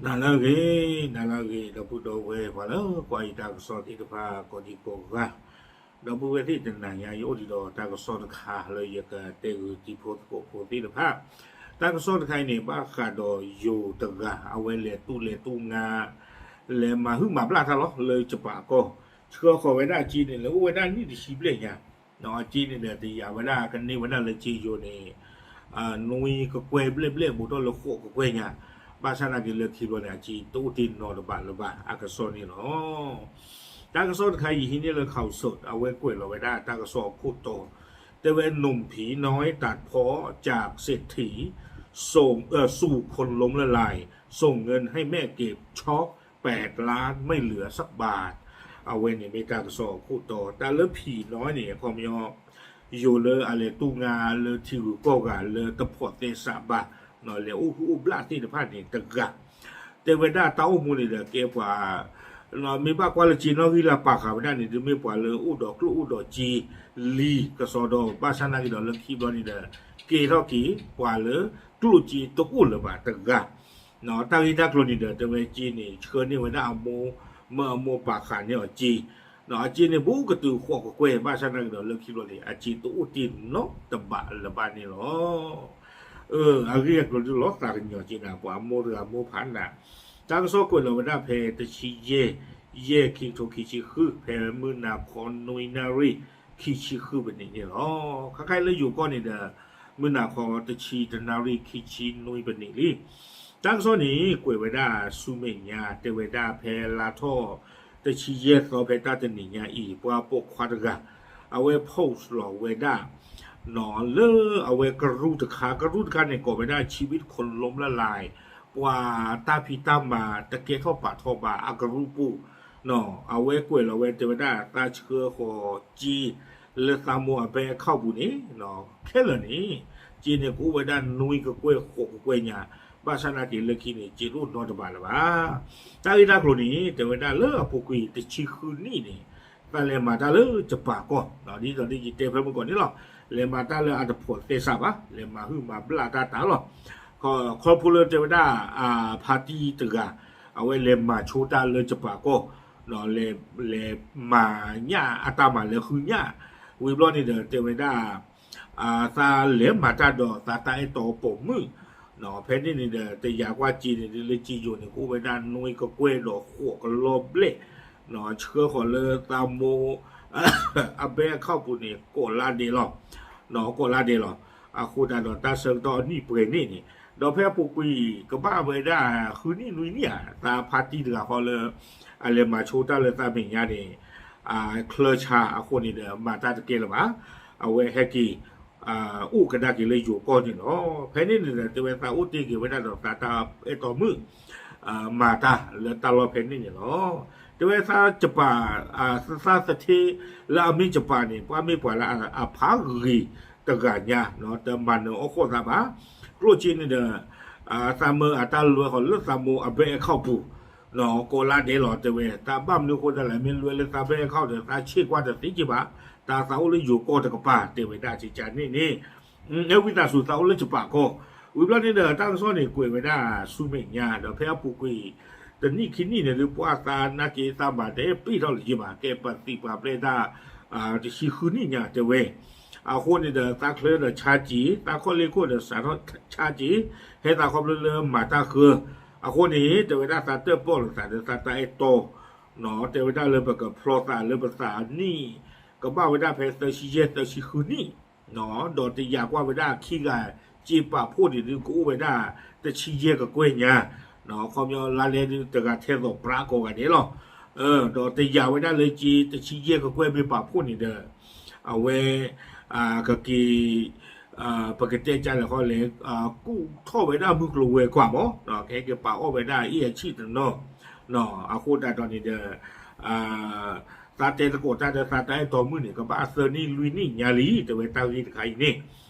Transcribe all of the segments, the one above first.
နၤလၢအဂ့ၤ, နၤလၢအဂ့ၤ, ဒီပုၢ်ဒီဝဲၢ်ပှၤလၢကွၢ်ယတၢ်ကစီၣ်သ့ၣ်တဖၣ်ကိးဒံကိးဂၤ, ဒီပုၢ်ဝဲၢ်သ့ၣ်တနၤညါ ယအိၣ်ဒံးဒီးတၢ်ကစီၣ်တခါလၢယကတဲဂုာ်တံၤဖိသကိးဖိသ့ၣ်တဖၣ်, တၢ်ကစီၣ်တခါအံၤန့ၣ် ဘၣ်ဃးဒီးယိၤတဂၤ အဝဲလဲၤတူၢ်လဲၤတူၢ်ငါ လဲၤမၤဟုၣ်မၤဘျၣ်တၢ်လီၤ လၢကပၤကီၢ်, ဆှၢဃီၤဝဲဒၣ်အစ့န့ၣ် လဲၤအိၣ်ဝဲဒၣ်နံၣ်တဆံဘျဲၣ်ညါ အစ့န့ၣ်ဒီးတယာ်ဝဲဒၣ်ကန့ၢ်ဝဲဒၣ်လၢစ့ယိၤန့ၣ် နွံကကွဲၢ်ဘျဲၣ်ဘျဲၣ်ဘူးထီၣ်လၢဃိးကကွဲၢ်ညါ, ဘၣ်ဆၣ်နာ်က့ၤလၢခံဘျီန့ၣ် အစ့တအိၣ်တ့ၢ်နီတဘးလၢၤဘၣ်အကစီၣ်န့ၣ်လီၤ. တၢ်ကစီၣ်တခါယဟံးန့ၢ်လၢ ข่าวสด အဝဲကွဲးလီၤဝဲဒၣ်တၢ်ကစီၣ်အခိၣ်တီ, တဲဝဲ หนุ่มผีน้อยตัดพ้อจากเศรษฐี ส่ง เอ่อ สู่คนล้มละลาย ส่งเงินให้แม่เก็บช็อค แปดล้าน ไม่เหลือสักบาท အဝဲန့ၣ်မ့ၢ်တၢ်ကစီၣ်အခိၣ်တီ, တၢ်လၢ ผีน้อย န့ၣ် အခီပညီ ယိၤလၢအလဲၤတူၢ်ငါလၢထံဂုၤကီၢ်ဂၤလၢတဖိးသဲစးဘၣ်, လဲၤအိၣ်ဟုၣ်အိၣ်ဘျၣ်သ့ၣ်တဖၣ်န့ၣ်တဂၤ, တဲဝဲဒၣ်တၢ်အိၣ်မူန့ၣ်ဒီးကဲပှၤ မ့ၢ်ဘၣ်ကွၢ်လၢစ့နီၣ်ဂံၢ်လၢပာ်ဃာ်ဝဲဒၣ်န့ၣ် ဒုးမ့ၢ်ပှၤလၢအိၣ်ဒီးကျိၣ်အိၣ်ဒီးစ့လံကစီဒီ, ဘၣ်ဆၣ်နာ်က့ၤဒီးလၢခံဘျီန့ၣ်ဒီး ကဲထီၣ်က့ၤပှၤလၢကျိၣ်စ့တအိၣ်လၢၤဘၣ်တဂၤ တၢ်ဂ့ၢ်တၢ်ကျိၤန့ၣ်ဒီး တဲဝဲစ့န့ၣ် ဆှၢန့ၢ်ဝဲဒၣ်အမိၢ်, မၢအမိၢ်ပာ်ဃာ်န့ၢ်အီၤစ့, အစ့န့ၣ်ဘူးကတုၤဃိးကကွဲၢ်, ဘၣ်ဆၣ်နာ်က့ၤဒီးလၢခံဘျီန့ၣ် အစ့တအိၣ်တ့ၢ်နီတဘးလၢၤဘၣ်န့ၣ်လီၤ. အဂ့ၢ်အကျိၤဒုးလီၤသးကညီၤက့ၤနၤ ပှၤအမိၢ်တဂၤမိၢ်ဖးနး, တၢ်ကစီၣ်ကွဲးလီၤဝဲဒၣ်ဖဲတဆံယဲၢ် ယဲၢ် ခံကထိခံဆံဃု ဖဲမုၢ်နၤခီနွံနၣ်ရံၣ် ခံဆံဃုပနံးန့ၣ်လီၤ. ခါခါအံၤလၢယိၤကီၢ်န့ၣ်ဒီး မုၢ်နၤခီတဆံတနၣ်ရံၣ် ခံဆံနွံပနံးလံ. တၢ်ကစီၣ်န့ၣ် ကွဲးဝဲဒၣ်ဆူမဲာ်ညါ တဲဝဲဒၣ်ဖဲလါထီၣ် တဆံယဲၢ်သီဖဲတၢ်တနံၤညါအံၤ ပှၤပိာ်ခွါတဂၤ အဝဲ post လီၤဝဲဒၣ် လၢအဝဲကရူၢ်တခါ, ကရူၢ်တခါန့ၣ် ကိးဝဲဒၣ် ชีวิตคนล้มละลาย ပှၤတၢ်ဖံးတၢ်မၤတကဲထီၣ်ပာ်ထီၣ်ဘၣ်အကရူၢ်ပူၤ, အဝဲကွဲးလီၤဝဲတဲဝဲဒၣ် သးဆှၢဃီၤစ့ လၢသးမိၢ်အ bank account ပူၤန့ၣ် ခဲလၢာ်န့ၣ် စ့န့ၣ်ကအိၣ်ဝဲဒၣ်နွံကကွဲၢ်ဃိးကကွဲၢ်ညါ, ဘၣ်ဆၣ်နာ်က့ၤလၢခံန့ၣ် စ့တအိၣ်နီတဘးလၢၤဘၣ်. တၢ်ဂ့ၢ်တၢ်ကျိၤန့ၣ် တဲဝဲဒၣ်လၢအပူၤကွံာ်တဆံဃုနံၣ်န့ၣ် သးလဲၤမၤတၢ်လၢကပၤကီၢ်, ဒ်သိးဒ်ယတဲဖဲမုၢ်ကီၢ်န့ၣ်လီၤ. လဲၤမၤတၢ်လၢအတဖိးသဲစးဘၣ်, လဲၤမၤဟုၣ်မၤဘျၣ်တၢ်တၢ်လီၤ. ခီဖျိလၢတဲဝဲဒၣ် ဖါတံၢ်တဂၤ အဝဲလဲၤမၤဆိတၢ်လၢကပၤကီၢ်, လဲၤမၤညၣ်အတၢ်မၤလဲၤဃုညၣ်, ဝံၤဘျီန့ၣ်ဒီး တဲဝဲဒၣ် သးလဲၤမၤတၢ်ဒီးသးတၢ်အဲၣ်တီပိာ်မုၣ်, ဖဲန့ၣ်န့ၣ်ဒီး တယာ်ကွၢ်စ့န့ၣ် လၢစ့ယိၤန့ၣ် ကအိၣ်ဝဲဒၣ်နွံကကွဲၢ်ဒီးဃိးကလီဘျဲၣ်, ဆှၢဃီၤလၢသးမိၢ် အ bank account ပူၤန့ၣ် ကိးလါဒဲးလီၤ, ကိးလါဒဲးလီၤ. အဃိသတးဒီးတၢ်ဆၢကတီၢ်အနံၣ်ပှဲၤန့ၣ်န့ၣ်, ဒီးဖဲအပူၤကွံာ် ကဘၣ်ဝဲဒၣ်ဃုနံၣ်နွံနံၣ်ဧါ, သးဖါတံၢ်တဂၤဃီလၢ အလဲၤမၤဆိတၢ်လၢသးမဲာ်ညါန့ၣ် ချၢဆါအဃိန့ၣ်ဒီး မၤတၢ်တကဲလၢၤဘၣ်. အဝဲဟဲက့ၤ အိၣ်ကဒါက့ၤလၢယိၤကီၢ်န့ၣ်လီၤ. ဖဲန့ၣ်န့ၣ်ဒီး တဲဝဲသးအိၣ်တ့ၢ်က့ၤဝဲဒၣ်ဒီးသးတၢ်အဲၣ်တီမုၣ် မၤတၢ်လၢတၢ်လီၢ်ဖဲန့ၣ်န့ၣ်လီၤ. တဲဝဲသးကပၤ သးသထ့လၢအမ့ၢ်ကပၤန့ၣ် ပှၤမ့ၢ်ပှၤလၢအဖးဂ့ၤတဂၤညါ, တမၤနၢၤအီၣ်ဃီၣ်သးဘၣ်. ကျိၣ်စ့န့ၣ်ဒီး သးမၢအတၢ်လွဲဃီၤလၢသးမိၢ်အ bank account ပူၤ ကိးလါဒဲးလီၤ. တဲဝဲ တၢ်ဘၣ်မနုၤအဃိသတးလဲၣ် မ့ၢ်လွဲလၢသး bank account ဒီး သးဆ့ၣ်ကွၢ်တသ့က့ဘၣ်, တၢ်သးအိၣ်လၢယိၤကီၢ်တကပၤ တဲဝဲဒၣ်ကကန့ၣ်န့ၣ်, ဝံသးစူၤသးအိၣ်လၢကပၤကီၢ်, ဝံၤဘျီန့ၣ်ဒီး တၢ်ကစီၣ်န့ၣ် ကွဲးဝဲဒၣ်ဆူမဲာ်ညါ ဒီးဖဲအပူၤကွံာ် တနံၣ်ခံနံၣ်န့ၣ် ဒုးပှၢ်သးနာ်က့ သးမၤတအဲၣ်ပ့ၢ်ထီၣ်လၢၤက့ဘၣ်, ကဲပသံးပှၤပျဲၢ်တၢ် တဆံဃုနံၣ်ညါတဲဝဲ, အဃိန့ၣ်ဒီး သးချၢဒီးဆါက့ၤ, သးခီၣ်လ့ၢ်ခိၣ်ဒီးစးထီၣ်ဆါက့ၤ, ဟဲသးခီဖျိလၢမၤတၢ်ဃၢ, အဃိန့ၣ် တဲဝဲဒၣ်သးတၢၣ်ပီၣ်လိာ်သးဒီးသးတၢ်အဲၣ်တီ, တဲဝဲဒၣ်လၢပကဖျီသးလၢပသးနံၣ် ကဘၣ်ဝဲဒၣ်ဖဲသၢဆံယဲၢ် သၢဆံဃုနံၣ်, ဒီးတယာ်ကွၢ်ဝဲဒၣ်ခံဂၤ စ့ပာ်ဖှိၣ်န့ၣ်ဒုးကအိၣ်ဝဲဒၣ်တဆံယဲၢ်ကကွဲၢ်ညါ, ခီပညီလါလဲဒုးတဂၤထဲသိးပြးကိးဂၤဒဲးလီၤ. ဒီးတယာ်ဝဲဒၣ်လၢစ့တဆံယဲၢ်ကကွဲၢ်မ့ၢ်ပာ်ဖှိၣ်န့ၣ်ဒီး အဝဲ ကက့ၤ ပကတဲကလဲာ်ဃီလဲၣ်, ကူၣ်ထီၣ်ဝဲဒၣ်မုၢ်ကျိၤဝဲၤကွာ်မး, ကဟဲက့ၤပာ်အီၣ်ဝဲဒၣ်အ့ၣ်အဆံၣ်တနီၤ, အဃိသတးဒီးန့ၣ်ဒီး သးတဲသကိးတၢ်ဒီးသးတၢ်အဲၣ်တီမုၣ်န့ၣ် ကဘၣ်သၢနံၣ်လွံၢ်နံၣ်ညါလံ တဲဝဲတၢ်ဂ့ၢ်တခါအံၤန့ၣ်,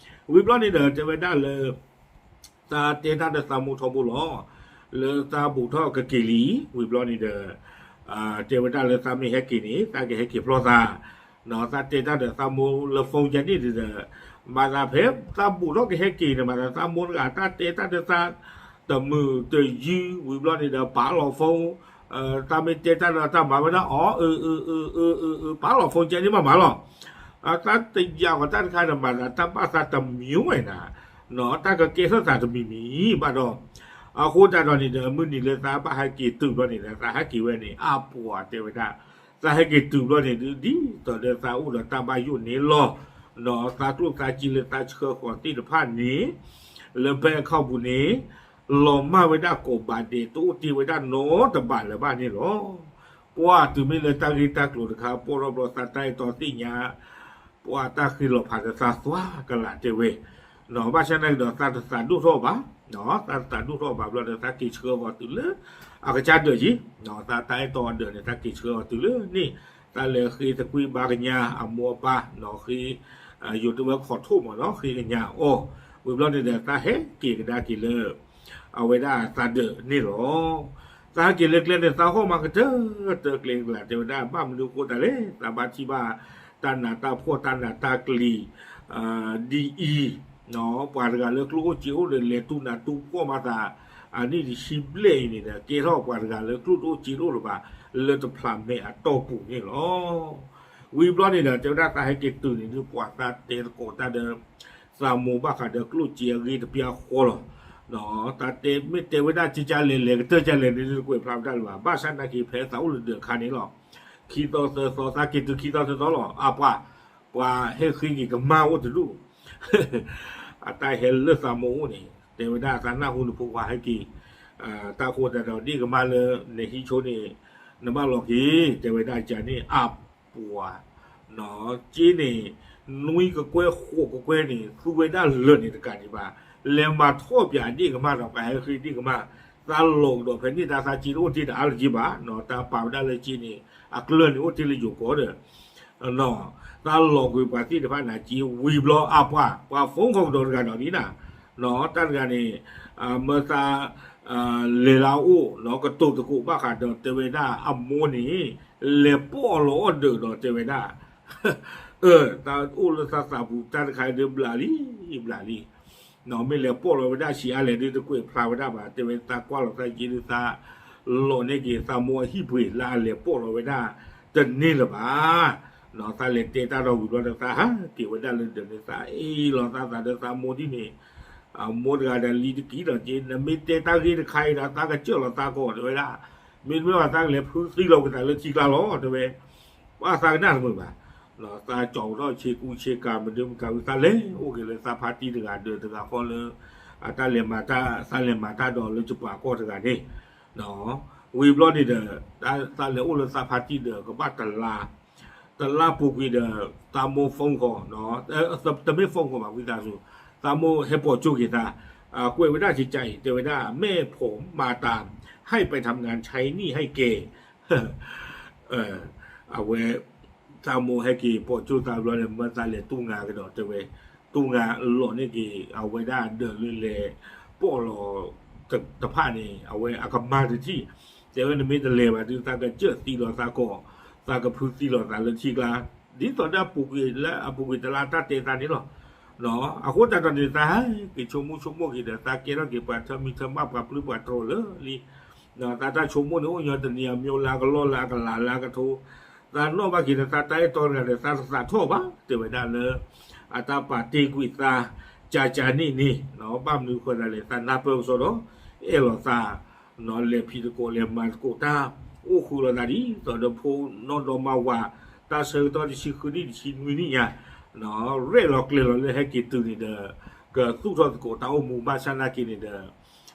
ဝံၤဘျီန့ၣ်ဒီး တဲဝဲဒၣ်လၢ သးတဲတၢ်ဒီးသးမိၢ်ထီဘိလီၤ, လၢသးဘူးထီၣ်ကက့ၤလံ, ဝံၤဘျီန့ၣ်ဒီး တဲဝဲဒၣ်လၢသးမ့ၢ်ဟဲက့ၤန့ၣ် သးကဟဲက့ၤဖျီသး, သးတဲတၢ်ဒီးသးမိၢ်လၢ phone ယၤန့ၣ်ဒီး မၤသးဖဲသးဘူးထီၣ်ကဟဲက့ၤန့ၣ် မၤသးသးမိၢ်တဂၤတၢ်တဲတၢ်ဒီးသး တမုာ်တယုၢ် ဝံၤဘျီန့ၣ်ဒီး ပာ်လီၤ phone, တၢ်မ့ၢ်တဲတၢ်ဒီးတၢ်မၤဝဲဒၣ်အီၤ အၢ အၢ အၢ အၢ အၢ အၢ ပာ်လီၤ phone ကဲန့ၣ်မးမးလီၤ. တၢ်တယာ်အီၤတၢ်တခါဒီး မၤသးတၢ်ဘၣ်သးတမံၤဝဲနၤ, တၢ်ကကဲထီၣ်သးတမံၤမံၤဘၣ်ဒီး, အဃိသတးဒီးန့ၣ်ဒီး မုၢ်နံၤလၢသးဘၣ်ဟဲက့ၤတုၤဘျီန့ၣ်ဒီး သးဟဲက့ၤဝဲန့ၣ် အပှၤတဲဝဲဒၣ်, သးဟဲက့ၤတုၤဘျီန့ၣ်ဒုး ဒ်သိးဒီးသးအိၣ်ဒီးတၢ်ဘၣ်ယိၣ်န့ၣ်လီၤ. ဒီးသးကျိၣ်သးစ့လၢသးဆှၢဃီၤသ့ၣ်တဖၣ်န့ၣ် လၢ bank account ပူၤန့ၣ် လီၤမၢ်ဝဲဒၣ်ကိးဘးဒဲး တအိၣ်တ့ၢ်ဝဲဒၣ်နီတဘးလၢၤဘၣ်န့ၣ်လီၤ. ပှၤတုၤမ့ၢ်လၢတၢ်ဂ့ၢ်တၢ်ကျိၤတခါ ပီၣ်ထီၣ်ဘျီသးတၢ်အဲၣ်တီသ့ၣ်ညါ ပှၤတၢ်ဃ့လီၤဖးဒီးသးသွါကလာ်တဲဝဲ, ဘၣ်ဆၣ်သနာ်က့ဒီး သးတသးဒိၣ်ထီၣ်ဘၣ်, သးတသးဒိၣ်ထီၣ်ဘၣ်ဘျီဒီး သးက့ၤဆှၢအီၤတုၤလၢ အကစၢ်ဒၢးက့ၤ, သးတၢ်အဲၣ်တီအဒၢးန့ၣ် သးက့ၤဆှၢအီၤတုၤလၢန့ၣ်, သးလဲၤဃ့သကွံၢ်ဘါကညါအမိၢ်အပၢ်, ဃ့ ယိၤတဝဲခိးထိၣ်မးနီၤ ဃ့ကညးအီၤ, ဝံၤဘျီန့ၣ်ဒီး သးဟဲက့ၤကဒါက့ၤလၢ အဝဲဒၣ်သးဒၢးန့ၣ်လီၤ. သးဟဲက့ၤလၢကျဲန့ၣ် သးဟီၣ်မးကတၢၢ်တၢၢ်ကျဲကလး တဲဝဲဒၣ် ဘၣ်မနုၤဃိသတးလဲၣ်, သးဘၣ်ထံၣ်ဘၣ် တၢ်နးတၢ်ဖှီၣ်တၢ်နးတၢ်ကျံၤ ဒ်အံၤ, ပှၤတဂၤလၢကျိၣ်အိၣ်စ့အိၣ်ဒီး လဲၤတူၢ်နးတူၢ်ဖှီၣ်မးသး အနံၣ်တဆံဘျဲၣ်အံၤန့ၣ်ဒီး ကဲထီၣ်ပှၤတဂၤလၢကျိၣ်တအိၣ်စ့တအိၣ်လၢၤဘၣ် လၢတဖျးမဲာ်အတီၢ်ပူၤန့ၣ်လီၤ. ဝံၤဘျီန့ၣ်ဒီး တဲဝဲဒၣ်သးဟဲက့ၤတုၤန့ၣ်ဒုး ပှၤသးတဲသကိးတၢ်ဒီး သးမိၢ်ဘၣ်ဃးဒီးကျိၣ်စ့အဂ့ၢ်တပျၢ်ဃီလီၤ. တၢ်တဲမ့ၢ်တဲဝဲဒၣ်ကကလဲၣ်လဲၣ် ကတၢၢ်ကလဲၣ်န့ၣ် တကွဲးဖျါဝဲဒၣ်လၢၤဘၣ်. ဘၣ်ဆၣ်သနာ်က့ ဖဲသးအိၣ်လၢဒၢးအခါန့ၣ်လီၤ. ခံသီသၢသီ သးက့ၤတုၤခံသီသၢသီလီၤ. အပှၤ ပှၤဟဲဃ့က့ၤကမၢ်အိၣ်တဒူၣ် အတၢ်ဟဲလၢသးမိၢ်အိၣ်န့ၣ် တဲဝဲဒၣ်သးနၢ်ဟူနဖိခွါဟဲက့ၤ, တၢ်ဃိသတးဒီး ဒ့ၣ်ကမၢ်လၢနဟံးဆိန့ၣ် နဘၣ်လီၤက့ၤ တဲဝဲဒၣ်ကန့ၣ် အပှၤ က့န့ၣ် နွံကကွဲၢ်ဃိးကကွဲၢ်န့ၣ် သူဝဲဒၣ်လၢာ်န့ၣ်တကးဒံးဘၣ်, လဲၤမၤထီၣ်ပၠးဒ့ၣ်ကမၢ်ဒီး ပှၤဟဲဃ့ဒ့ၣ်ကမၢ်, သးလီၤကဒီးဖဲန့ၣ် တၢ်သးက့တအိၣ်တ့ၢ်တအါလၢၤက့ဘၣ်, တၢ်ပာ်ဝဲဒၣ်လၢက့န့ၣ် အကျၢၢ်န့ၣ်အိၣ်တ့ၢ်လၢယိၤကီၢ်ဒီး သးလီၤကွံာ်ပှၤသ့ၣ်တဖၣ်န့ၣ်က့ဝံၤဘျီ အပှၤ ပှၤ phone ဃီကဒီးတဂၤဒီးန့ၣ်နၤ, တၢ်တဂၤန့ၣ် မၢသး လဲၤလၢအအိၣ် ကတိၤသကိးဘၣ်ဃးဒီးတဲဝဲဒၣ်အမိၢ်န့ၣ် လဲၤပိာ်လီၤအီၣ်ဒၢးဒီးတဲဝဲဒၣ် တၢ်အိၣ်လၢသးသးပူၤ တၢ်တခါဒီးဘျးလံ ဘျးလံ, မ့ၢ်လဲၤပိာ်လီၤဝဲဒၣ်ဆံးအါလဲၣ်ဒုး တကွဲးဖျါဝဲဒၣ်ဘၣ်, တဲဝဲသးကွၢ်လီၤသးက့ဒုး သးလီၤန့ၢ်က့ၤသးမိၢ်အဟံၣ်ပှ့ၤလၢအလဲၤပိာ်လီၤဝဲဒၣ်တန့ၢ်လၢၤဘၣ်. သးလဲၤတဲတၢ်ဒီးဝံၤဘျီဒီး သးဟးက့ၤဝဲဒၣ်လၢဒၢးန့ၣ် သးအ့ၣ်လီၤသးသးဒီးသးမိၢ်ဒ်န့ၣ်, မိၢ်တဂၤဒီးလံတကံၢ်ဒီးက့ နမ့ၢ်တဲတၢ်ဂ့ၢ်တခါအံၤဒီး သးကစၢၢ်လီၤသးကီးတဲဝဲဒၣ်, မ့တမ့ၢ်ဘၣ် သးကလဲၤဖုသံလီၤက့ၤသးလၢထံကျါလီၤ တဲဝဲ, ပှၤသးကနၣ်တမုာ်ဘၣ်. သးကၠီၤထီၣ်ဆ့ကူဆ့ကၤ မနုၤမတၤဝံၤ သးလဲၤအိၣ်က့ၤလၢသးဖါတံၢ်တဂၤဒီးတဂၤဃီလၢ တၢ်လဲၤမၤတၢ် သးလဲၤမၤတၢ်ဒီးလၢကပၤကီၢ်တဂၤန့ၣ်, ဝံၤဘျီန့ၣ်ဒီး သးလဲၤအိၣ်လၢသးဖါတံၢ်ဒီးကဘၣ်တလါ, တလါပူၤကွံာ်ဒီး သးမိၢ် phone ဃီ, တမ့ၢ် phone ဃီဘၣ်ဝံသးစူၤ, သးမိၢ်ဟဲပိာ်ကၠိက့ၤသး, ကွဲးဝဲဒၣ်ကကါအံၤ တဲဝဲဒၣ် แม่ผมมาตาม ให้ไปทำงานใช้หนี้ให้แก အဝဲ သးမိၢ်ဟဲက့ၤပိာ်ကၠိသးဘျီန့ၣ် မၢသးလဲၤတူၢ်ငါကဒီးတဲဝဲ, တူၢ်ငါလီၤန့ၢ်က့ၤ အဝဲဒၣ်ဒၢးလၢလဲၤပိာ်လီၤ တဖၣ်န့ၣ် အဝဲအကမၤတထံၣ်, တဲဝဲနမ့ၢ်တလဲၤဘၣ်ဒုး သးကစၢၢ်သံလီၤသးကီး, သးကဖုသံလီၤသးလၢထံကျါ, ဒ်သိးဒီးအပူၤကွံာ်လၢအပူၤကွံာ်တလါတၢ်တဲသးန့ၣ်လီၤ. အဃိသတးဒီးန့ၣ် သးဟဲက့ၤဆိကမိၣ်ဆိကမိၣ်က့ၤဒီး သးကဲထီၣ်က့ၤပှၤထၢမံထၢမး ပှၤပျုၢ်ပှၤတြီၤလၢာ်လံ သးတၢ်ဆိကမိၣ်န့ၣ် အိၣ်ညီတနံၤအမံၤလၢအကလီၢ်လၢအကလးလၢအကထိ, သးနီၣ်ဘၣ်က့ၤဒီး သးတၢ်အဲၣ်တီတဂၤဒီး သးတသးထီၣ်ဘၣ် တဲဝဲဒၣ်လၢ အတၢ်ပာ်တ့ၢ်ကွံာ်သး ကကါန့ၣ်န့ၣ်, ဘၣ်မနုၤဃိသးလဲၣ် သးနၢ်ပၢၢ်ကစီဒီး အဲၣ်လီၤသး, လဲၤဖံးသကိးလဲၤမၤသကိးတၢ် အိၣ်ဃုာ်လီၤသးဒ်သိးဒီးဖိနီၢ်ဒီမါဝၤ တၢ်ဆၢကတီၢ်တဆံဃုနံၣ်တဆံနွံနံၣ်ညါ ရဲၣ်လီၤကျဲၤလီၤလၢဟဲက့ၤတုၤန့ၣ်ဒီး ကသူၣ်ထီၣ်သကိးတၢ်အိၣ်မူဘၣ်ဆၣ်သနာ်က့န့ၣ်ဒီး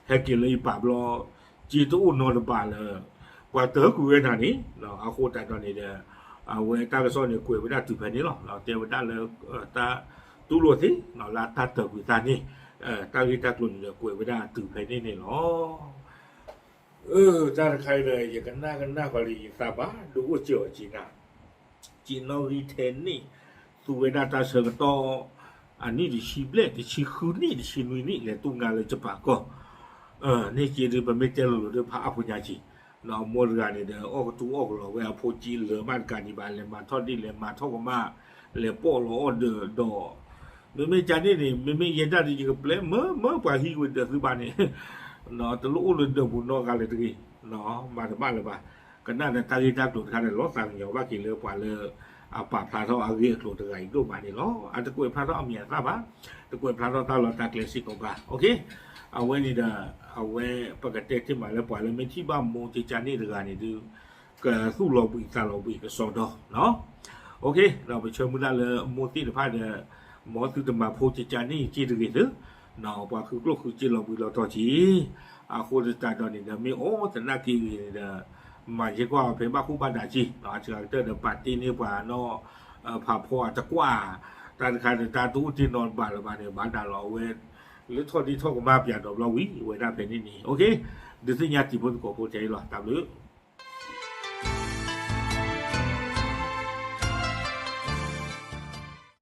ဟဲက့ၤလၢယပာ်ဘျီ က့တအိၣ်နီတဘးလၢ ပှၤတၢၢ်ကွံာ်ဝဲနၤန့ၣ်, အဃိသတးဒီးန့ၣ်ဒီး အဝဲတၢ်ကစီၣ်န့ၣ် ကွဲးဝဲဒၣ်တုၤဖဲန့ၣ်လီၤ. တဲဝဲဒၣ်လၢ တၢ်တူၢ်လိာ်သ့ လၢတၢ်တၢၢ်ကွံာ်သးန့ၣ်, တၢ်ဂ့ၢ်တၢ်ကျိၤန့ၣ်ဒီး ကွဲးဝဲဒၣ်တုၤဖဲန့ၣ်န့ၣ်လီၤ. တၢ်တခါအံၤဒီး ယကနၣ်ကနၣ်ဃီလံ ယသးဘၣ်ဒိအိၣ်စၢၤအီၤက့နၤ က့နီၣ်ဂံၢ်ထဲန့ၣ် သူဝဲဒၣ်တၢ်ဆၢကတီၢ် အနံၣ်တဆံဘျဲၣ် တဆံဃုနံၣ် တဆံနွံနံၣ် လဲၤတူၢ်ငါလၢကပၤကီၢ်, န့ၣ်က့ဒုး ပမ့ၢ်တဲလိၤလိၤဒုး ဖးအါဖိညါက့, မိၢ်တဂၤန့ၣ်ဒီး အီၣ်ကတူၢ်အီၣ်ကလီၤဝဲအဖိက့လၢာ်မးတကးဒံးဘၣ် လဲၤမၤထီၣ်ဒ့ၣ် လဲၤမၤထီၣ်ကမၣ် လဲၤပိာ်လီၤအီၣ်ဒၢးဒီး မ့မ့ၢ်ကန့ၣ်န့ၣ် မ့မ့ၢ်ယဲဒၣ်ဒီး ယကပျဲမၢမၢပှၤဟံးဝံၤဒီးသုဘၣ်န့ၣ်, တလိၣ်အိၣ်လၢဒၢးပူၤနီတဂၤလၢၤတဂ့ၤ, မၤတဘၣ်လၢၤဘၣ်. ကနၣ်ဒီးတၢ်ဂ့ၢ်တၢ်ကျိၤတခါန့ၣ် လီၤသးကညီၤဘၣ်က့ၤလၢပှၤလၢ အပာ်ဖျါထီၣ်အဂ့ၢ်အကျိၤတဂၤအံၤဒိၣ်မးန့ၣ်လီၤ. အတကွဲးဖျါထီၣ်အမဲာ်အသၣ်ဘၣ်, တကွဲးဖျါထီၣ်တၢ်လီၢ်တၢ်ကျဲစ့ၢ်ကီးဘၣ်. အဝဲန့ၣ်ဒီး အဝဲပကတဲတ့ၢ်မးလၢပှၤလၢမ့ၢ်ထံၣ်ဘၣ်မိၢ်ကကန့ၣ်တဂၤန့ၣ်ဒုး ကသူၣ်လီၤဘှံးသးလီၤဘှံးကစီဒီ, ဒီးပဆၢမုၢ်လၢ်လၢမိၢ်သ့ၣ်တဖၣ်ဒီး မ်သုတမၤဖိကကန့ၣ်က့တဂ့ၤသု, ပှၤဃုကျိၣ်ဃုစ့လီၤဘှံးလီၤတီၤက့ၤ, အဃိသတးဒီးန့ၣ်ဒီး မ့ၢ်အိၣ်သနာ်က့ဂ့ၤန့ၣ်ဒီး မၤယဲၢ်ကွၢ်ဖဲဘၣ်ဃူဘၣ်ဒါက့ၤ, အစှၤကတၢၢ်ဒီးပာ်တ့ၢ်န့ၢ်ပှၤနီၢ် ဖးဖီအတကွၢ်, တၢ်တခါန့ၣ် တၢ်တအိၣ်တ့ၢ်နီတဘျီလၢၤဘၣ်န့ၣ် ဘၣ်ဒၣ်လီၤအဝဲ လၢထီၣ်ဒ့ထီၣ်ကမၣ်ပၠးဒီးဘျီဝံၤ ဝဲဒၣ်ဖဲန့ၣ်န့ၣ် ဒုးသ့ၣ်ညါတံၤဖိသကိးဖိထဲအံၤလီၤ. တၢ်ဘျုး